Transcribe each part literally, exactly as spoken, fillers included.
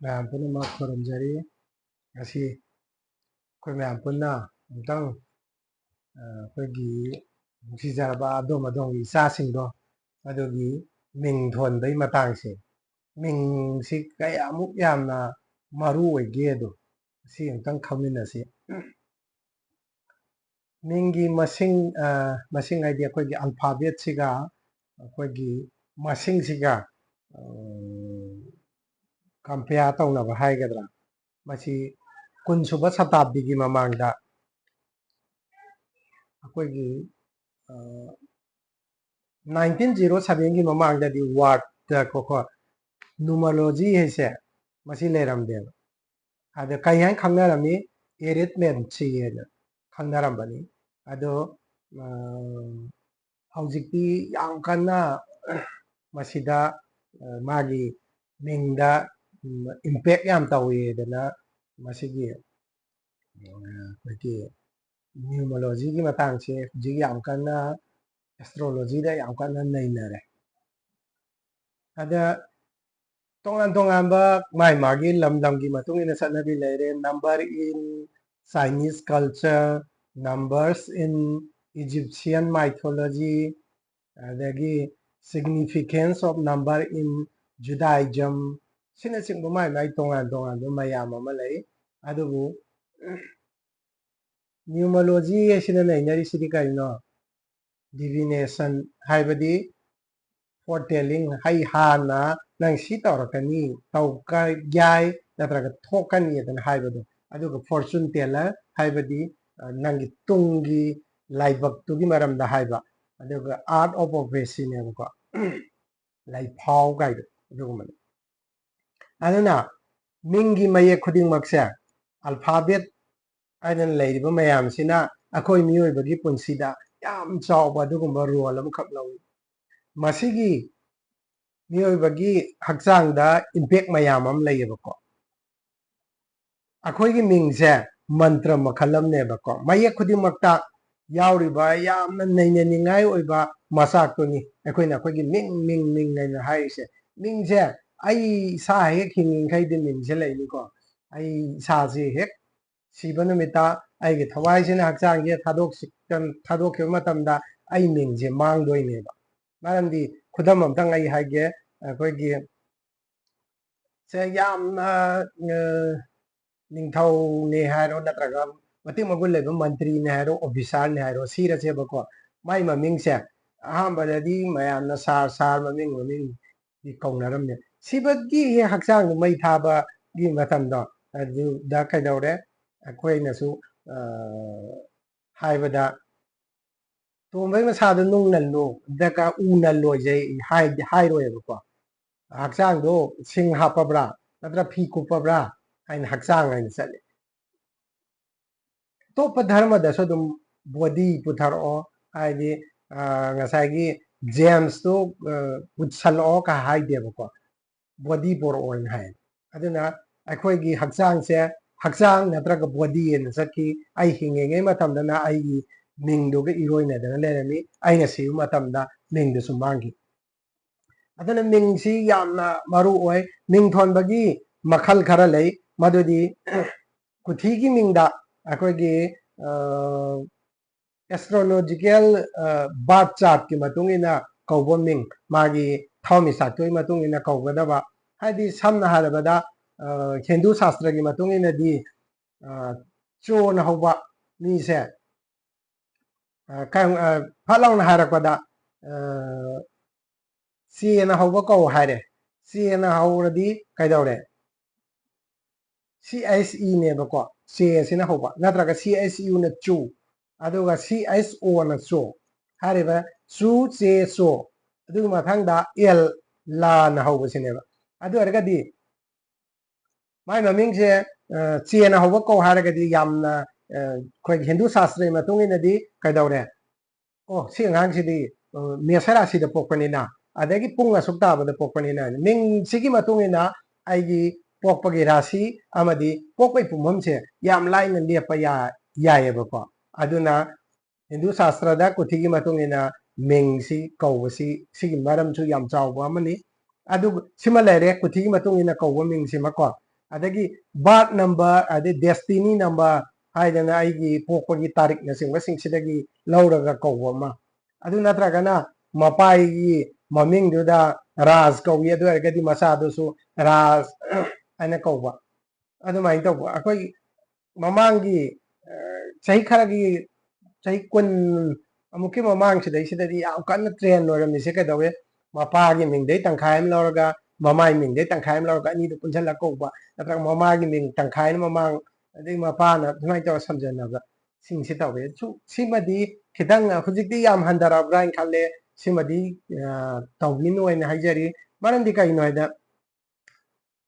ꯃꯌꯥꯝ ꯄꯨꯝꯅꯃꯛ ꯈꯨꯔꯨꯝꯖꯔꯤ꯫ ꯉꯁꯤ ꯑꯩꯈꯣꯏ ꯃꯌꯥꯝ ꯄꯨꯟꯅ ꯑꯃꯨꯛꯇꯪ, ꯑ, ꯑꯩꯈꯣꯏꯒꯤ ꯅꯨꯡꯁꯤꯖꯔꯕ ꯑꯗꯣꯝ ꯑꯗꯣꯝꯒꯤ ꯏꯆꯥꯁꯤꯡꯗꯣ, ꯑꯗꯨꯒꯤ ꯃꯤꯡ ꯊꯣꯟꯕꯒꯤ ꯃꯇꯥꯡꯁꯦ, ꯃꯤꯡꯁꯤ ꯀꯌꯥꯃꯨꯛ ꯌꯥꯝꯅ ꯃꯔꯨ ꯑꯣꯏꯒꯦ ꯑꯗꯣ, ꯁꯤ ꯑꯃꯨꯛꯇꯪ ꯈꯪꯃꯤꯟꯅꯁꯤ꯫ ꯃꯤꯡꯒꯤ ꯃꯁꯤꯡ, ꯑ, ꯃꯁꯤꯡ ꯍꯥꯏꯗꯤ ꯑꯩꯈꯣꯏꯒꯤ alphabetꯁꯤꯒ ꯑꯩꯈꯣꯏꯒꯤ ꯃꯁꯤꯡꯁꯤꯒ, ꯑ, compare ꯇꯧꯅꯕ ꯍꯥꯏꯒꯗ꯭ꯔꯥ, ꯃꯁꯤ ꯀꯨꯟꯁꯨꯕ ꯁꯇꯥꯕꯗꯤꯒꯤ ꯃꯃꯥꯡꯗ ꯑꯩꯈꯣꯏꯒꯤ, ꯑ, nineteen zero sevenꯒꯤ ꯃꯃꯥꯡꯗꯗꯤ wordꯇ ꯀꯣ, ꯀꯣ, numerology ꯍꯥꯏꯁꯦ ꯃꯁꯤ ꯂꯩꯔꯝꯗꯦꯕ꯫ ꯑꯗ ꯀꯩ ꯍꯥꯏꯅ ꯈꯪꯅꯔꯝꯃꯤ? Arithmancy ꯍꯥꯏꯅ ꯈꯪꯅꯔꯝꯕꯅꯤ꯫ ꯑꯗꯣ, ꯑ, ꯍꯧꯖꯤꯛꯇꯤ ꯌꯥꯝ ꯀꯟꯅ ꯃꯁꯤꯗ, ꯑ, ꯃꯥꯒꯤ ꯃꯤꯡꯗ, ꯎꯝ, impact ꯌꯥꯝ ꯇꯧꯋꯦꯗꯅ ꯃꯁꯤꯒꯤ, ꯑ, ꯑꯩꯈꯣꯏꯒꯤ numerologyꯒꯤ ꯃꯇꯥꯡꯁꯦ ꯍꯧꯖꯤꯛ ꯌꯥꯝ ꯀꯟꯅ astrologyꯗ ꯌꯥꯝ ꯀꯟꯅ ꯅꯩꯅꯔꯦ꯫ ꯑꯗ ꯇꯣꯉꯥꯟ ꯇꯣꯉꯥꯟꯕ ꯃꯥꯏ ꯃꯥꯒꯤ ꯂꯝ ꯂꯝꯒꯤ ꯃꯇꯨꯡ ꯏꯟꯅ ꯆꯠꯅꯕꯤ ꯂꯩꯔꯦ꯫ Number in Chinese culture, numbers in Egyptian mythology, ꯑꯗꯒꯤ significance of number in Judaism, ꯁꯤꯅꯆꯤꯡꯕ ꯃꯥꯏ ꯃꯥꯏ ꯇꯣꯉꯥꯟ ꯇꯣꯉꯥꯟꯕ ꯃꯌꯥꯝ ꯑꯃ ꯂꯩ꯫ ꯑꯗꯨꯕꯨ numerology ꯍꯥꯏꯁꯤꯅ ꯅꯩꯅꯔꯤꯁꯤꯗꯤ ꯀꯔꯤꯅꯣ? Divination ꯍꯥꯏꯕꯗꯤ foretelling, ꯍꯩ ꯍꯥꯟꯅ ꯅꯪ ꯁꯤ ꯇꯧꯔꯛꯀꯅꯤ, ꯇꯧ-, ꯀ-, ꯌꯥꯏ ꯅꯠꯇ꯭ꯔꯒ ꯊꯣꯛꯀꯅꯤ ꯑꯗꯨꯅ ꯍꯥꯏꯕꯗꯣ꯫ ꯑꯗꯨꯒ fortune teller ꯍꯥꯏꯕꯗꯤ, ꯑ, ꯅꯪꯒꯤ ꯇꯨꯡꯒꯤ ꯂꯥꯏꯕꯛꯇꯨꯒꯤ ꯃꯔꯝꯗ ꯍꯥꯏꯕ꯫ ꯑꯗꯨꯒ art of prophecyꯅꯦꯕꯀꯣ꯫ ꯂꯥꯏꯐꯥꯎ ꯀꯥꯏꯗꯣ ꯑꯗꯨꯒꯨꯝꯕꯅꯤ꯫ ꯑꯗꯨꯅ ꯃꯤꯡꯒꯤ ꯃꯌꯦꯛ ꯈꯨꯗꯤꯡꯃꯛꯁꯦ alphabet ꯍꯥꯏꯗꯅ ꯂꯩꯔꯤꯕ ꯃꯌꯥꯝꯁꯤꯅ ꯑꯩꯈꯣꯏ ꯃꯤꯑꯣꯏꯕꯒꯤ ꯄꯨꯟꯁꯤꯗ ꯌꯥꯝ ꯆꯥꯎꯕ ꯑꯗꯨꯒꯨꯝꯕ role ꯑꯃꯈꯛ ꯂꯧꯏ꯫ ꯃꯁꯤꯒꯤ ꯃꯤꯑꯣꯏꯕꯒꯤ ꯍꯛꯆꯥꯡꯗ impact ꯃꯌꯥꯝ ꯑꯃ ꯂꯩꯌꯦꯕꯀꯣ꯫ ꯑꯩꯈꯣꯏꯒꯤ ꯃꯤꯡꯁꯦ ꯃꯟꯇ꯭ꯔ ꯃꯈꯜ ꯑꯃꯅꯦꯕꯀꯣ꯫ ꯃꯌꯦꯛ ꯈꯨꯗꯤꯡꯃꯛꯇ ꯌꯥꯎꯔꯤꯕ ꯌꯥꯝꯅ ꯅꯩꯅꯅꯤꯡꯉꯥꯏ ꯑꯣꯏꯕ ꯃꯆꯥꯛꯇꯨꯅꯤ ꯑꯩꯈꯣꯏꯅ ꯑꯩꯈꯣꯏꯒꯤ ꯃꯤꯡ, ꯃꯤꯡ, ꯃꯤꯡ ꯍꯥꯏꯅ ꯍꯥꯏꯔꯤꯁꯦ꯫ ꯃꯤꯡꯁꯦ ꯑꯩ ꯏꯁꯥ ꯍꯦꯛ ꯍꯤꯡꯉꯤꯈꯩꯗꯤ ꯃꯤꯡꯁꯦ ꯂꯩꯅꯤꯀꯣ꯫ ꯑꯩ ꯏꯁꯥꯁꯤ ꯍꯦꯛ ꯁꯤꯕ ꯅꯨꯃꯤꯠꯇ ꯑꯩꯒꯤ ꯊꯋꯥꯏꯁꯤꯅ ꯍꯛꯆꯥꯡꯁꯦ ꯊꯥꯗꯣꯛꯈꯤꯕ ꯃꯇꯝꯗ ꯑꯩ ꯃꯤꯡꯁꯦ ꯃꯥꯡꯗꯣꯏꯅꯦꯕ꯫ ꯃꯔꯝꯗꯤ ꯈꯨꯗꯝ ꯑꯝꯇꯪ ꯑꯩ ꯍꯥꯏꯒꯦ꯫ ꯑꯩꯈꯣꯏꯒꯤ ꯁꯦ ꯌꯥꯝꯅ ꯅꯤꯡꯊꯧꯅꯦ ꯍꯥꯏꯔꯣ, ꯅꯠꯇ꯭ꯔꯒ ꯃꯇꯤꯛ ꯃꯒꯨꯟ ꯂꯩꯕ ꯃꯟꯇ꯭ꯔꯤꯅꯦ ꯍꯥꯏꯔꯣ, ꯑꯣꯐꯤꯁꯥꯔꯅꯦ ꯍꯥꯏꯔꯣ, ꯁꯤꯔꯁꯦꯕꯀꯣ꯫ ꯃꯥꯏ ꯃꯃꯤꯡꯁꯦ ꯑꯍꯥꯟꯕꯗꯗꯤ ꯃꯌꯥꯝꯅ ꯁꯥꯔ, ꯁꯥꯔ ꯃꯃꯤꯡ, ꯃꯃꯤꯡꯗꯤ ꯀꯧꯅꯔꯝꯃꯦ꯫ ꯁꯤꯕꯒꯤ ꯍꯦꯛ ꯍꯛꯆꯥꯡꯗ ꯃꯩ ꯊꯥꯕꯒꯤ ꯃꯇꯝꯗꯣ ꯑꯗꯨꯗ ꯀꯩꯗꯧꯔꯦ? ꯑꯩꯈꯣꯏꯅꯁꯨ ꯍꯥꯏꯕꯗ ꯇꯣꯝꯕꯩ ꯃꯁꯥꯗꯣ ꯅꯨꯡ ꯅꯜꯂꯨ, ꯗꯔꯀꯥꯔ ꯎ ꯅꯜꯂꯣꯏꯁꯦ ꯍꯥꯏꯔꯣꯏꯕꯀꯣ꯫ ꯍꯛꯆꯥꯡꯗꯣ ꯁꯤꯡ ꯍꯥꯞꯄꯕ꯭ꯔꯥ ꯅꯠꯇ꯭ꯔ ꯐꯤ ꯀꯨꯞꯄꯕ꯭ꯔꯥ ꯍꯥꯏꯅ ꯍꯛꯆꯥꯡ ꯍꯥꯏꯅ ꯆꯠꯂꯦ꯫ ꯑꯇꯣꯞꯄ ꯙꯔꯃꯗꯁꯨ ꯑꯗꯨꯝ ꯕꯣꯗꯤ ꯄꯨꯊꯔꯛꯑꯣ, ꯍꯥꯏꯗꯤ ꯉꯁꯥꯏꯒꯤ ꯖꯦꯝꯁꯇꯣ ꯄꯨꯁꯜꯂꯛꯑꯣ ꯀ ꯍꯥꯏꯗꯦꯕꯀꯣ꯫ ꯕꯣꯗꯤ ꯄꯣꯔꯛꯑꯣꯅ ꯍꯥꯏ꯫ ꯑꯗꯨꯅ ꯑꯩꯈꯣꯏꯒꯤ ꯍꯛꯆꯥꯡꯁꯦ ꯍꯛꯆꯥꯡ ꯅꯠꯇ꯭ꯔꯒ ꯕꯣꯗꯤ ꯍꯥꯏꯅ ꯆꯠꯈꯤ꯫ ꯑꯩ ꯍꯤꯡꯉꯤꯉꯩ ꯃꯇꯝꯗꯅ ꯑꯩꯒꯤ ꯃꯤꯡꯗꯨꯒ ꯏꯔꯣꯏꯅꯗꯅ ꯂꯩꯔꯝꯃꯤ꯫ ꯑꯩꯅ ꯁꯤꯕ ꯃꯇꯝꯗ ꯃꯤꯡꯗꯨꯁꯨ ꯃꯥꯡꯈꯤ꯫ ꯑꯗꯨꯅ ꯃꯤꯡꯁꯤ ꯌꯥꯝꯅ ꯃꯔꯨ ꯑꯣꯏ꯫ ꯃꯤꯡ ꯊꯣꯟꯕꯒꯤ ꯃꯈꯜ ꯈꯔ ꯂꯩ꯫ ꯃꯗꯨꯗꯤ ꯀꯨꯊꯤꯒꯤ ꯃꯤꯡꯗ ꯑꯩꯈꯣꯏꯒꯤ ꯑꯦꯁꯇ꯭ꯔꯣꯂꯣꯖꯤꯀꯦꯜ ꯕꯥꯔꯠ ꯆꯥꯔꯠꯀꯤ ꯃꯇꯨꯡ ꯏꯟꯅ ꯀꯧꯕ ꯃꯤꯡ, ꯃꯥꯒꯤ ꯊꯋꯥꯟꯃꯤꯆꯥꯛꯇꯨꯒꯤ ꯃꯇꯨꯡ ꯏꯟꯅ ꯀꯧꯒꯗꯕ꯫ ꯍꯥꯏꯗꯤ ꯁꯝꯅ ꯍꯥꯏꯔꯕꯗ ꯍꯤꯟꯗꯨ ꯁꯥꯁꯇ꯭ꯔꯒꯤ ꯃꯇꯨꯡ ꯏꯟꯅꯗꯤ ꯆꯣꯅ ꯍꯧꯕ ꯃꯤꯁꯦ ꯐꯠ ꯂꯥꯎꯅ ꯍꯥꯏꯔꯛꯄꯗ ꯆꯦꯅ ꯍꯧꯕ ꯀꯧ ꯍꯥꯏꯔꯦ꯫ ꯆꯦꯅ ꯍꯧꯔꯗꯤ ꯀꯩꯗꯧꯔꯦ? ꯁꯤ ꯑꯩꯆ ꯏꯅꯦꯕꯀꯣ, ꯆꯦ ꯑꯁꯤꯅ ꯍꯧꯕ, ꯅꯠꯇ꯭ꯔꯒ ꯁꯤ ꯑꯩꯆ ꯌꯨꯅ ꯆꯨ, ꯑꯗꯨꯒ ꯁꯤ ꯑꯩꯆ ꯑꯣꯅ ꯆꯣ꯫ ꯍꯥꯏꯔꯤꯕ ꯆꯨ, ꯆꯦ, ꯆꯣ, ꯑꯗꯨꯒꯤ ꯃꯊꯪꯗ ꯑꯦꯜ, ꯂꯥꯅ ꯍꯧꯕꯁꯤꯅꯦꯕ꯫ ꯑꯗꯨ ꯑꯣꯏꯔꯒꯗꯤ ꯃꯥꯏ ꯃꯃꯤꯡꯁꯦ ꯆꯦꯅ ꯍꯧꯕ ꯀꯧ ꯍꯥꯏꯔꯒꯗꯤ ꯌꯥꯝꯅ ꯑꯩꯈꯣꯏꯒꯤ ꯍꯤꯟꯗꯨ ꯁꯥꯁꯇ꯭ꯔꯒꯤ ꯃꯇꯨꯡ ꯏꯟꯅꯗꯤ ꯀꯩꯗꯧꯔꯦ? ꯑꯣ, ꯁꯤ ꯑꯉꯥꯡꯁꯤꯗꯤ ꯃꯦꯁ ꯔꯥꯁꯤꯗ ꯄꯣꯛꯄꯅꯤꯅ, ꯑꯗꯒꯤ ꯄꯨꯡ ꯑꯁꯨꯛ ꯇꯥꯕꯗ ꯄꯣꯛꯄꯅꯤꯅ, ꯃꯤꯡꯁꯤꯒꯤ ꯃꯇꯨꯡ ꯏꯟꯅ ꯑꯩꯒꯤ ꯄꯣꯛꯄꯒꯤ ꯔꯥꯁꯤ ꯑꯃꯗꯤ ꯄꯣꯛꯄꯒꯤ ꯄꯨꯝꯐꯝꯁꯦ ꯌꯥꯝ ꯂꯥꯏꯅ ꯂꯦꯞꯄ ꯌꯥꯏꯌꯦꯕꯀꯣ꯫ ꯑꯗꯨꯅ ꯍꯤꯟꯗꯨ ꯁꯥꯁꯇ꯭ꯔꯗ ꯀꯨꯊꯤꯒꯤ ꯃꯇꯨꯡ ꯏꯟꯅ ꯃꯤꯡꯁꯤ ꯀꯧꯕꯁꯤ ꯁꯤꯒꯤ ꯃꯔꯝꯁꯨ ꯌꯥꯝ ꯆꯥꯎꯕ ꯑꯃꯅꯤ꯫ ꯑꯗꯨ ꯁꯤꯃ ꯂꯩꯔꯦ, ꯀꯨꯊꯤꯒꯤ ꯃꯇꯨꯡ ꯏꯟꯅ ꯀꯧꯕ ꯃꯤꯡꯁꯤꯃꯀꯣ꯫ ꯑꯗꯒꯤ birth number, ꯑꯗꯩ destiny number ꯍꯥꯏꯗꯅ ꯑꯩꯒꯤ ꯄꯣꯛꯄꯒꯤ ꯇꯥꯔꯤꯛꯅꯆꯤꯡꯕꯁꯤꯡꯁꯤꯗꯒꯤ ꯂꯧꯔꯒ ꯀꯧꯕ ꯑꯃ꯫ ꯑꯗꯨ ꯅꯠꯇ꯭ꯔꯒꯅ ꯃꯄꯥꯒꯤ ꯃꯃꯤꯡꯗꯨꯗ ꯔꯥꯖ ꯀꯧꯏ, ꯑꯗꯨ ꯑꯣꯏꯔꯒꯗꯤ ꯃꯆꯥꯗꯨꯁꯨ ꯔꯥꯖ ꯍꯥꯏꯅ ꯀꯧꯕ꯫ ꯑꯗꯨꯃꯥꯏꯅ ꯇꯧꯕ꯫ ꯑꯩꯈꯣꯏ ꯃꯃꯥꯡꯒꯤ, ꯑ, ꯆꯍꯤ ꯈꯔꯒꯤ, ꯆꯍꯤ ꯀꯨꯟ ꯑꯃꯨꯛꯀꯤ ꯃꯃꯥꯡꯁꯤꯗꯩꯁꯤꯗꯗꯤ ꯌꯥꯝ ꯀꯟꯅ trend ꯑꯣꯏꯔꯝꯃꯤꯁꯦ ꯀꯩꯗꯧꯋꯦ? ꯃꯄꯥꯒꯤ ꯃꯤꯡꯗꯩ ꯇꯪꯈꯥꯏ ꯑꯃ ꯂꯧꯔꯒ, ꯃꯃꯥꯏ ꯃꯤꯡꯗꯩ ꯇꯪꯈꯥꯏ ꯑꯃ ꯂꯧꯔꯒ, ꯑꯅꯤꯗꯨ ꯄꯨꯟꯁꯤꯜꯂ ꯀꯧꯕ, ꯅꯠꯇ꯭ꯔꯒ ꯃꯃꯥꯒꯤ ꯃꯤꯡ ꯇꯪꯈꯥꯏꯅ ꯃꯃꯥꯡ, ꯑꯗꯩ ꯃꯄꯥꯅ ꯑꯗꯨꯃꯥꯏꯅ ꯇꯧꯔ ꯁꯝꯖꯟꯅꯕ ꯁꯤꯡꯁꯤ ꯇꯧꯋꯦ꯫ ꯁꯨ-, ꯁꯤꯃꯗꯤ ꯈꯤꯇꯪ ꯍꯧꯖꯤꯛꯇꯤ ꯌꯥꯝ ꯍꯟꯊꯔꯕ꯭ꯔꯥ ꯍꯥꯏꯅ ꯈꯜꯂꯦ꯫ ꯁꯤꯃꯗꯤ, ꯑ, ꯇꯧꯕꯤꯅꯨ ꯍꯥꯏꯅ ꯍꯥꯏꯖꯔꯤ꯫ ꯃꯔꯝꯗꯤ ꯀꯩꯒꯤꯅꯣ ꯍꯥꯏꯗ,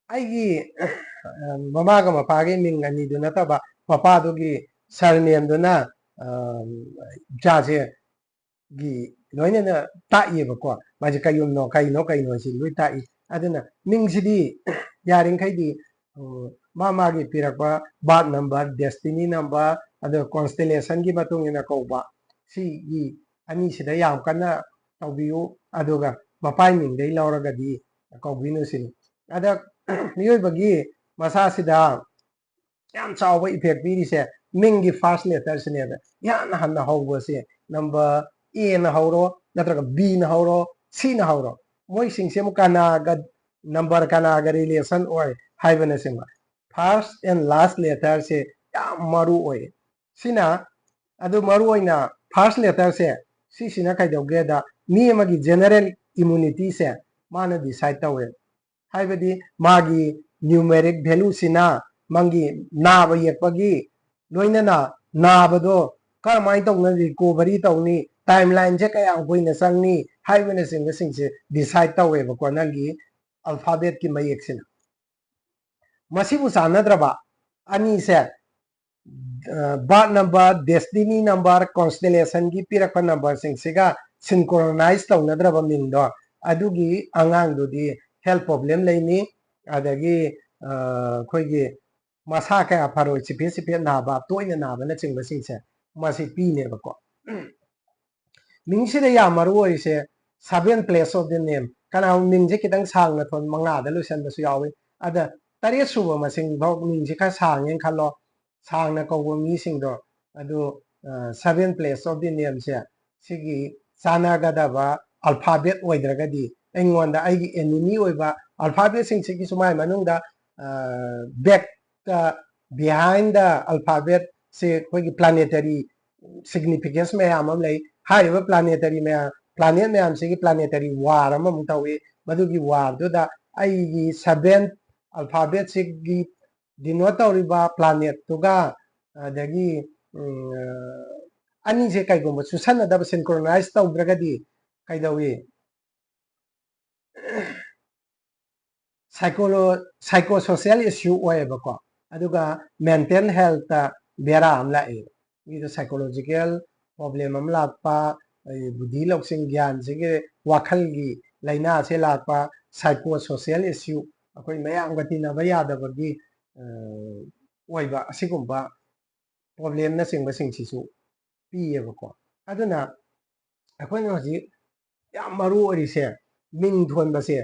ꯑꯩꯒꯤ, ꯑ, ꯃꯃꯥꯒ ꯃꯄꯥꯒꯤ ꯃꯤꯡ ꯑꯅꯤꯗꯨ ꯅꯠꯇꯕ, ꯃꯄꯥꯗꯨꯒꯤ surnameꯗꯨꯅ, ꯑ, ꯏꯆꯥꯁꯦ ꯒꯤ ꯂꯣꯏꯅꯅ ꯇꯥꯛꯏꯕꯀꯣ꯫ ꯃꯥꯁꯦ ꯀꯩꯌꯨꯝꯅꯣ, ꯀꯩꯅꯣ, ꯀꯩꯅꯣ ꯁꯤ ꯂꯣꯏ ꯇꯥꯛꯏ꯫ ꯑꯗꯨꯅ ꯃꯤꯡꯁꯤꯗꯤ ꯌꯥꯔꯤꯈꯩꯗꯤ, ꯎꯝ, ꯃꯥ ꯃꯥꯒꯤ ꯄꯤꯔꯛꯄ birth number, destiny number, ꯑꯗꯨꯒ constellationꯒꯤ ꯃꯇꯨꯡ ꯏꯟꯅ ꯀꯧꯕ, ꯁꯤꯒꯤ ꯑꯅꯤꯁꯤꯗ ꯌꯥꯝ ꯀꯟꯅ ꯇꯧꯕꯤꯌꯨ꯫ ꯑꯗꯨꯒ ꯃꯄꯥꯏ ꯃꯤꯡꯗꯩ ꯂꯧꯔꯒꯗꯤ ꯀꯧꯕꯤꯅꯨ ꯁꯤꯅꯤ꯫ ꯑꯗ ꯃꯤꯑꯣꯏꯕꯒꯤ ꯃꯁꯥꯁꯤꯗ ꯌꯥꯝ ꯆꯥꯎꯕ effect ꯄꯤꯔꯤꯁꯦ ꯃꯤꯡꯒꯤ first letterꯁꯤꯅꯦꯕ꯫ ꯏꯍꯥꯟ ꯍꯥꯟꯅ ꯍꯧꯕꯁꯦ number Aꯅ ꯍꯧꯔꯣ, ꯅꯠꯇ꯭ꯔꯒ Bꯅ ꯍꯧꯔꯣ, Cꯅ ꯍꯧꯔꯣ, ꯃꯣꯏꯁꯤꯡꯁꯦ ꯑꯃꯨꯛ ꯀꯅꯥꯒ number, ꯀꯅꯥꯒ relation ꯑꯣꯏ ꯍꯥꯏꯕꯅꯆꯤꯡꯕ꯫ First and last letterꯁꯦ ꯌꯥꯝ ꯃꯔꯨ ꯑꯣꯏ꯫ ꯁꯤꯅ, ꯑꯗꯨ ꯃꯔꯨ ꯑꯣꯏꯅ first letterꯁꯦ, ꯁꯤꯁꯤꯅ ꯀꯩꯗꯧꯒꯦꯗ, ꯃꯤ ꯑꯃꯒꯤ general immunityꯁꯦ ꯃꯥꯅ decide ꯇꯧꯋꯦ꯫ ꯍꯥꯏꯕꯗꯤ ꯃꯥꯒꯤ numeric valueꯁꯤꯅ ꯃꯥꯒꯤ ꯅꯥꯕ ꯌꯦꯛꯄꯒꯤ ꯂꯣꯏꯅꯅ ꯅꯥꯕꯗꯣ ꯀꯔꯝꯍꯥꯏꯅ ꯇꯧꯅ recovery ꯇꯧꯅꯤ, timelineꯁꯦ ꯀꯌꯥꯝ ꯀꯨꯏꯅ ꯆꯪꯅꯤ ꯍꯥꯏꯕꯅꯆꯤꯡꯕꯁꯤꯡꯁꯦ decide ꯇꯧꯋꯦꯕꯀꯣ, ꯅꯪꯒꯤ alphabetꯀꯤ ꯃꯌꯦꯛꯁꯤꯅ꯫ ꯃꯁꯤꯕꯨ ꯆꯥꯟꯅꯗ꯭ꯔꯕ ꯑꯅꯤꯁꯦ, ꯑ, birth number, destiny number, constellationꯒꯤ ꯄꯤꯔꯛꯄ numberꯁꯤꯡꯁꯤꯒ synchronize ꯇꯧꯅꯗ꯭ꯔꯕ ꯃꯤꯡꯗꯣ, ꯑꯗꯨꯒꯤ ꯑꯉꯥꯡꯗꯨꯗꯤ health problem ꯂꯩꯅꯤ, ꯑꯗꯒꯤ, ꯑ, ꯑꯩꯈꯣꯏꯒꯤ ꯃꯁꯥ ꯀꯌꯥ ꯐꯔꯣꯏ, ꯆꯤꯐꯦꯠ ꯆꯤꯐꯦꯠ ꯅꯥꯕ, ꯇꯣꯏꯅ ꯅꯥꯕꯅꯆꯤꯡꯕꯁꯤꯡꯁꯦ ꯃꯁꯤ ꯄꯤꯅꯦꯕꯀꯣ꯫ ꯃꯤꯡꯁꯤꯗ ꯌꯥꯝ ꯃꯔꯨ ꯑꯣꯏꯔꯤꯁꯦ seven place of the name, ꯀꯅꯥꯒꯨꯝꯕ ꯃꯤꯡꯁꯦ ꯈꯤꯇꯪ ꯁꯥꯡꯅ ꯊꯣꯟ ꯃꯉꯥꯗ ꯂꯣꯏꯁꯟꯕꯁꯨ ꯌꯥꯎꯏ꯫ ꯑꯗ ꯇꯔꯦꯠ ꯁꯨꯕ ꯃꯁꯤꯡ ꯐꯥꯎ ꯃꯤꯡꯁꯦ ꯈꯔ ꯁꯥꯡꯉꯦꯅ ꯈꯜꯂꯣ, ꯁꯥꯡꯅ ꯀꯧꯕ ꯃꯤꯁꯤꯡꯗꯣ ꯑꯗꯨ, ꯑ, seven place of the name ꯁꯦ ꯁꯤꯒꯤ ꯆꯥꯟꯅꯒꯗꯕ alphabet ꯑꯣꯏꯗ꯭ꯔꯒꯗꯤ ꯑꯩꯉꯣꯟꯗ ꯑꯩꯒꯤ enemy ꯑꯣꯏꯕ alphabet ꯁꯤꯡꯁꯤꯒꯤꯁꯨ ꯃꯥꯏ ꯃꯅꯨꯡꯗ, ꯑ, back ꯇ behind the alphabet ꯁꯦ ꯑꯩꯈꯣꯏꯒꯤ planetary significance ꯃꯌꯥꯝ ꯑꯃ ꯂꯩ꯫ ꯍꯥꯏꯔꯤꯕ planetary ꯃꯌꯥꯝ, planet ꯃꯌꯥꯝꯁꯤꯒꯤ planetary war ꯑꯃꯃꯨꯛ ꯇꯧꯏ꯫ ꯃꯗꯨꯒꯤ war ꯗꯨꯗ ꯑꯩꯒꯤ seven alphabet ꯁꯤꯒꯤ denote ꯇꯧꯔꯤꯕ planet ꯇꯨꯒ ꯑꯗꯒꯤ, ꯎꯝ, ꯑꯅꯤꯁꯦ ꯀꯩꯒꯨꯝꯕ ꯆꯨꯁꯟꯅꯗꯕ, synchronize ꯇꯧꯗ꯭ꯔꯒꯗꯤ ꯀꯩꯗꯧꯏ? Psycholo-, psychosocial issue ꯑꯣꯏꯌꯦꯕꯀꯣ꯫ ꯑꯗꯨꯒ mental health ꯇ ꯕꯦꯔꯥ ꯑꯃ ꯂꯥꯛꯑꯦ꯫ ꯃꯤꯗꯣ psychological problem ꯑꯃ ꯂꯥꯛꯄ, ꯑꯩ ꯕꯨꯙꯤ ꯂꯧꯁꯤꯡ ꯒ꯭ꯌꯥꯟꯁꯤꯒꯤ ꯋꯥꯈꯜꯒꯤ ꯂꯥꯏꯅꯥꯁꯦ ꯂꯥꯛꯄ, psychosocial issue, ꯑꯩꯈꯣꯏ ꯃꯌꯥꯝꯒ ꯇꯤꯟꯅꯕ ꯌꯥꯗꯕꯒꯤ, ꯑ, ꯑꯣꯏꯕ ꯑꯁꯤꯒꯨꯝꯕ problemꯅꯆꯤꯡꯕꯁꯤꯡꯁꯤꯁꯨ ꯄꯤꯌꯦꯕꯀꯣ꯫ ꯑꯗꯨꯅ ꯑꯩꯈꯣꯏꯅ ꯍꯧꯖꯤꯛ ꯌꯥꯝ ꯃꯔꯨ ꯑꯣꯏꯔꯤꯁꯦ ꯃꯤꯡ ꯊꯣꯟꯕꯁꯦ,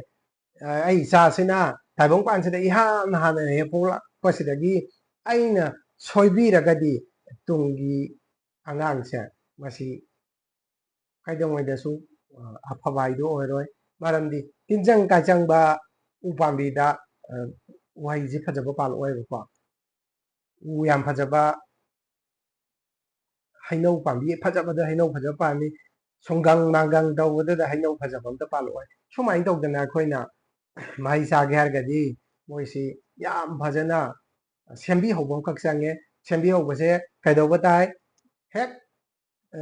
ꯑ, ꯑꯩ ꯏꯆꯥꯁꯤꯅ ꯇꯥꯏꯕꯪꯄꯥꯟꯁꯤꯗ ꯏꯍꯥꯟ ꯍꯥꯟꯅ ꯍꯦꯛ ꯄꯣꯛꯂꯛꯄꯁꯤꯗꯒꯤ ꯑꯩꯅ ꯁꯣꯏꯕꯤꯔꯒꯗꯤ ꯇꯨꯡꯒꯤ ꯑꯉꯥꯡꯁꯦ ꯃꯁꯤ ꯀꯩꯗꯧꯉꯩꯗꯁꯨ, ꯑ, ꯑꯐꯕ ꯍꯥꯏꯗꯣ ꯑꯣꯏꯔꯣꯏ꯫ ꯃꯔꯝꯗꯤ ꯇꯤꯟꯖꯪ ꯀꯥꯏꯆꯪꯕ ꯎ ꯄꯥꯝꯕꯤꯗ, ꯑ, ꯎꯍꯩꯁꯤ ꯐꯖꯕ ꯄꯥꯜꯂꯛꯑꯣꯏꯕꯀꯣ꯫ ꯎ ꯌꯥꯝ ꯐꯖꯕ ꯍꯩꯅꯧ ꯄꯥꯝꯕꯤ ꯐꯖꯕꯗ ꯍꯩꯅꯧ ꯐꯖꯕ ꯄꯥꯜꯂꯤ, ꯁꯨꯡꯒꯪ ꯃꯥꯡꯒꯪ ꯇꯧꯕꯗꯨꯗ ꯍꯩꯅꯧ ꯐꯖꯕ ꯑꯝꯇ ꯄꯥꯜꯂꯛꯑꯣꯏ꯫ ꯁꯨꯃꯥꯏꯅ ꯇꯧꯗꯅ ꯑꯩꯈꯣꯏꯅ ꯃꯍꯩ ꯆꯥꯒꯦ ꯍꯥꯏꯔꯒꯗꯤ ꯃꯣꯏꯁꯤ ꯌꯥꯝ ꯐꯖꯅ ꯁꯦꯝꯕꯤꯍꯧꯕ ꯑꯃꯈꯛ ꯆꯪꯉꯦ꯫ ꯁꯦꯝꯕꯤꯍꯧꯕꯁꯦ ꯀꯩꯗꯧꯕ ꯇꯥꯏ? ꯍꯦꯛ, ꯑ,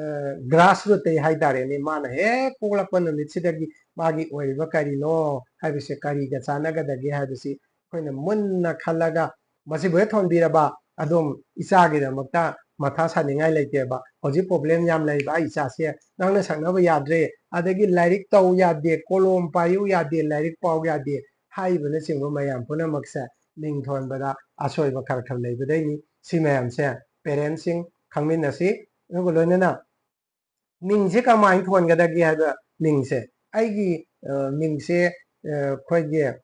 grassroot ꯇꯩ ꯍꯥꯏꯇꯥꯔꯦꯅꯦ, ꯃꯥꯅ ꯍꯦꯛ ꯄꯣꯛꯂꯛꯄ ꯅꯨꯃꯤꯠꯁꯤꯗꯒꯤ ꯃꯥꯒꯤ ꯑꯣꯏꯔꯤꯕ ꯀꯔꯤꯅꯣ ꯍꯥꯏꯕꯁꯦ, ꯀꯔꯤꯒ ꯆꯥꯟꯅꯒꯗꯒꯦ ꯍꯥꯏꯕꯁꯤ ꯑꯩꯈꯣꯏꯅ ꯃꯨꯟꯅ ꯈꯜꯂꯒ ꯃꯁꯤꯕꯨ ꯍꯦꯛ ꯊꯣꯟꯕꯤꯔꯕ ꯑꯗꯨꯝ ꯏꯆꯥꯒꯤꯗꯃꯛꯇ ꯃꯊꯥ ꯁꯥꯅꯤꯡꯉꯥꯏ ꯂꯩꯇꯦꯕ꯫ ꯍꯧꯖꯤꯛ problem ꯌꯥꯝ ꯂꯩꯕ, "ꯑꯩ ꯏꯆꯥꯁꯦ ꯉꯥꯡꯅ ꯁꯛꯅꯕ ꯌꯥꯗ꯭ꯔꯦ, ꯑꯗꯒꯤ ꯂꯥꯏꯔꯤꯛ ꯇꯧ ꯌꯥꯗꯦ, ꯀꯣꯂꯣꯝ ꯄꯥꯏꯌꯨ ꯌꯥꯗꯦ, ꯂꯥꯏꯔꯤꯛ ꯄꯥꯎ ꯌꯥꯗꯦ" ꯍꯥꯏꯔꯤꯕꯅꯆꯤꯡꯕ ꯃꯌꯥꯝ ꯄꯨꯝꯅꯃꯛꯁꯦ ꯃꯤꯡ ꯊꯣꯟꯕꯗ ꯑꯁꯣꯏꯕ ꯈꯔ ꯈꯔ ꯂꯩꯕꯗꯩꯅꯤ꯫ ꯁꯤ ꯃꯌꯥꯝꯁꯦ parent ꯁꯤꯡ ꯈꯪꯃꯤꯟꯅꯁꯤ꯫ ꯑꯗꯨꯒ ꯂꯣꯏꯅꯅ ꯃꯤꯡꯁꯦ ꯀꯃꯥꯏꯅ ꯊꯣꯟꯒꯗꯒꯦ ꯍꯥꯏꯕ, ꯃꯤꯡꯁꯦ ꯑꯩꯒꯤ ꯑ, ꯃꯤꯡꯁꯦ, ꯑ, ꯑꯩꯈꯣꯏꯒꯤ, ꯑ,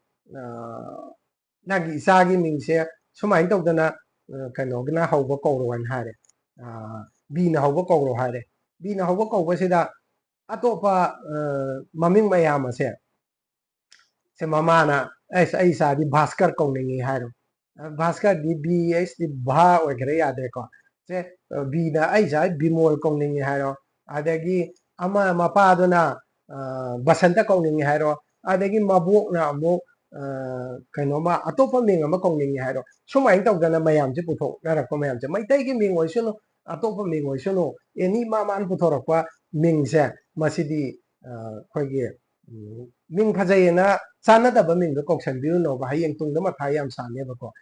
"ꯅꯪꯒꯤ ꯏꯆꯥꯒꯤ ꯃꯤꯡꯁꯦ ꯁꯨꯃꯥꯏꯅ ꯇꯧꯗꯅ, ꯑ, ꯀꯩꯅꯣꯒꯤꯅ ꯍꯧꯕ ꯀꯧꯔꯣ" ꯍꯥꯏꯅ ꯍꯥꯏꯔꯦ꯫ ꯑ, "ꯕꯤꯅ ꯍꯧꯕ ꯀꯧꯔꯣ" ꯍꯥꯏꯔꯦ꯫ ꯕꯤꯅ ꯍꯧꯕ ꯀꯧꯕꯁꯤꯗ ꯑꯇꯣꯞꯄ, ꯑ, ꯃꯃꯤꯡ ꯃꯌꯥꯝ ꯑꯁꯦ, ꯁꯦ ꯃꯃꯥꯅ, "ꯑꯩꯁ, ꯑꯩ ꯏꯆꯥꯗꯤ ꯚꯥꯁꯀꯔ ꯀꯧꯅꯤꯡꯉꯤ" ꯍꯥꯏꯔꯣ꯫ ꯑ, ꯚꯥꯁꯀꯔꯗꯤ ꯚꯤ ꯑꯩꯆ ꯗꯤ ꯚꯥ ꯑꯣꯏꯈ꯭ꯔꯦ, ꯌꯥꯗ꯭ꯔꯦꯀꯣ꯫ ꯁꯦ, ꯑ, ꯕꯤꯅ "ꯑꯩ ꯏꯆꯥ ꯕꯤꯃꯣꯜ ꯀꯧꯅꯤꯡꯉꯤ" ꯍꯥꯏꯔꯣ꯫ ꯑꯗꯒꯤ ꯑꯃ ꯃꯄꯥꯗꯨꯅ, ꯑ, ꯕꯁꯟꯇ ꯀꯧꯅꯤꯡꯉꯤ ꯍꯥꯏꯔꯣ꯫ ꯑꯗꯒꯤ ꯃꯕꯣꯛꯅ ꯑꯃꯨꯛ, ꯑ, ꯀꯩꯅꯣꯃ ꯑꯇꯣꯞꯄ ꯃꯤꯡ ꯑꯃ ꯀꯧꯅꯤꯡꯉꯤ ꯍꯥꯏꯔꯣ꯫ ꯁꯨꯃꯥꯏꯅ ꯇꯧꯗꯅ ꯃꯌꯥꯝꯁꯦ ꯄꯨꯊꯣꯛꯅꯔꯛꯄ ꯃꯌꯥꯝꯁꯦ, ꯃꯩꯇꯩꯒꯤ ꯃꯤꯡ ꯑꯣꯏꯁꯅꯨ, ꯑꯇꯣꯞꯄ ꯃꯤꯡ ꯑꯣꯏꯁꯅꯨ, ꯑꯦꯅꯤ ꯃꯥ ꯃꯥꯅ ꯄꯨꯊꯣꯔꯛꯄ ꯃꯤꯡꯁꯦ, ꯃꯁꯤꯗꯤ, ꯑ, ꯑꯩꯈꯣꯏꯒꯤ, ꯎꯝ, ꯃꯤꯡ ꯐꯖꯩꯌꯦꯅ ꯆꯥꯟꯅꯗꯕ ꯃꯤꯡꯗꯣ ꯀꯧꯁꯟꯕꯤꯔꯨꯅꯣꯕ, ꯍꯌꯦꯡ ꯇꯨꯡꯗ ꯃꯊꯥ ꯌꯥꯝ ꯁꯥꯅꯦꯕꯀꯣ꯫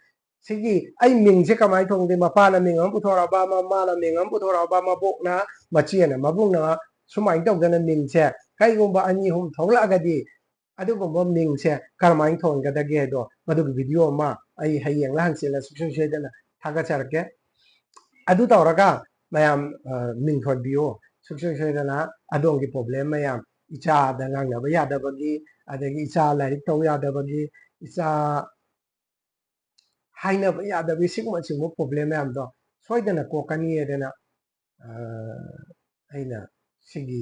ꯁꯤꯒꯤ ꯑꯩ ꯃꯤꯡꯁꯦ ꯀꯃꯥꯏꯅ ꯊꯣꯟꯒꯦ? ꯃꯄꯥꯅ ꯃꯤꯡ ꯑꯃ ꯄꯨꯊꯣꯔꯛꯑꯕ, ꯃꯃꯥꯅ ꯃꯤꯡ ꯑꯃ ꯄꯨꯊꯣꯔꯛꯑꯕ, ꯃꯕꯣꯛꯅ, ꯃꯆꯦꯅ, ꯃꯕꯨꯡꯅ, ꯁꯨꯃꯥꯏꯅ ꯇꯧꯗꯅ ꯃꯤꯡꯁꯦ ꯀꯩꯒꯨꯝꯕ ꯑꯅꯤ ꯑꯍꯨꯝ ꯊꯣꯛꯂꯛꯑꯒꯗꯤ, ꯑꯗꯨꯒꯨꯝꯕ ꯃꯤꯡꯁꯦ ꯀꯔꯝꯍꯥꯏꯅ ꯊꯣꯟꯒꯗꯒꯦ ꯍꯥꯏꯗꯣ, ꯃꯗꯨꯒꯤ ꯚꯤꯗꯤꯑꯣ ꯑꯃ ꯑꯩ ꯍꯌꯦꯡꯂ ꯍꯪꯆꯤꯠꯂ ꯁꯨꯡꯁꯣꯏ ꯁꯣꯏꯗꯅ ꯊꯥꯒꯠꯆꯔꯛꯀꯦ꯫ ꯑꯗꯨ ꯇꯧꯔꯒ ꯃꯌꯥꯝ, ꯑ, ꯃꯤꯡ ꯊꯣꯟꯕꯤꯌꯨ꯫ ꯁꯨꯡꯁꯣꯏ ꯁꯣꯏꯗꯅ ꯑꯗꯣꯝꯒꯤ ꯄ꯭ꯔꯣꯕ꯭ꯂꯦꯝ ꯃꯌꯥꯝ, ꯏꯆꯥꯗ ꯉꯥꯡꯅꯕ ꯌꯥꯗꯕꯒꯤ, ꯑꯗꯒꯤ ꯏꯆꯥ ꯂꯥꯏꯔꯤꯛ ꯇꯧ ꯌꯥꯗꯕꯒꯤ, ꯏꯆꯥ ꯍꯥꯏꯅꯕ ꯌꯥꯗꯕꯒꯤ, ꯁꯤꯒꯨꯝꯕ, ꯁꯤꯒꯨꯝꯕ ꯄ꯭ꯔꯣꯕ꯭ꯂꯦꯝ ꯃꯌꯥꯝꯗꯣ ꯁꯣꯏꯗꯅ ꯀꯣꯛꯀꯅꯤ ꯍꯥꯏꯗꯅ, ꯑ, ꯑꯩꯅ ꯁꯤꯒꯤ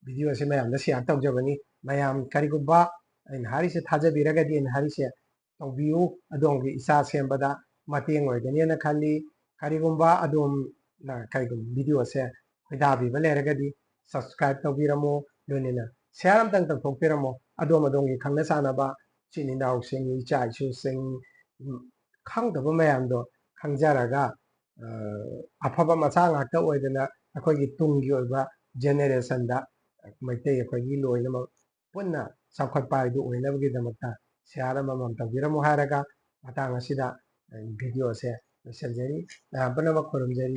ꯚꯤꯗꯤꯑꯣꯁꯦ ꯃꯌꯥꯝꯗ ꯁꯤꯌꯥꯔ ꯇꯧꯖꯕꯅꯤ꯫ ꯃꯌꯥꯝ ꯀꯔꯤꯒꯨꯝꯕ ꯑꯩꯅ ꯍꯥꯏꯔꯤꯁꯦ ꯊꯥꯖꯕꯤꯔꯒꯗꯤ, ꯑꯩꯅ ꯍꯥꯏꯔꯤꯁꯦ ꯇꯧꯕꯤꯌꯨ, ꯑꯗꯣꯝꯒꯤ ꯏꯆꯥ ꯁꯦꯝꯕꯗ ꯃꯇꯦꯡ ꯑꯣꯏꯒꯅꯤꯅ ꯈꯜꯂꯤ꯫ ꯀꯔꯤꯒꯨꯝꯕ ꯑꯗꯣꯝꯅ ꯀꯔꯤꯒꯨꯝꯕ ꯚꯤꯗꯤꯑꯣꯁꯦ ꯈꯣꯏꯗꯥꯕꯤꯕ ꯂꯩꯔꯒꯗꯤ ꯁꯕꯁꯀ꯭ꯔꯥꯏꯕ ꯇꯧꯕꯤꯔꯝꯃꯣ, ꯂꯣꯏꯅꯅ ꯁꯤꯌꯥꯔ ꯑꯝꯇꯪ ꯇꯧꯊꯣꯛꯄꯤꯔꯝꯃꯣ꯫ ꯑꯗꯣꯝ ꯑꯗꯣꯝꯒꯤ ꯈꯪꯅ ꯆꯥꯟꯅꯕ ꯏꯆꯤꯟ ꯏꯅꯥꯎꯁꯤꯡ, ꯏꯆꯥ ꯏꯁꯨꯁꯤꯡ, ꯎꯝ, ꯈꯪꯗꯕ ꯃꯌꯥꯝꯗꯣ ꯈꯪꯖꯔꯒ, ꯑ, ꯑꯐꯕ ꯃꯆꯥ ꯉꯥꯛꯇ ꯑꯣꯏꯗꯅ ꯑꯩꯈꯣꯏꯒꯤ ꯇꯨꯡꯒꯤ ꯑꯣꯏꯕ ꯖꯦꯅꯦꯔꯦꯁꯟꯗ ꯃꯩꯇꯩ ꯑꯩꯈꯣꯏꯒꯤ ꯂꯣꯏꯅꯃꯛ ꯄꯨꯟꯅ ꯆꯥꯎꯈꯠꯄ ꯍꯥꯏꯗꯨ ꯑꯣꯏꯅꯕꯒꯤꯗꯃꯛꯇ ꯁꯤꯌꯥꯔ ꯑꯃꯃꯝ ꯇꯧꯕꯤꯔꯝꯃꯨ ꯍꯥꯏꯔꯒ ꯃꯇꯥꯡ ꯑꯁꯤꯗ, ꯑ, ꯚꯤꯗꯤꯑꯣꯁꯦ ꯂꯣꯏꯁꯤꯟꯖꯔꯤ꯫ ꯃꯌꯥꯝ ꯄꯨꯝꯅꯃꯛ ꯈꯨꯔꯨꯝꯖꯔꯤ꯫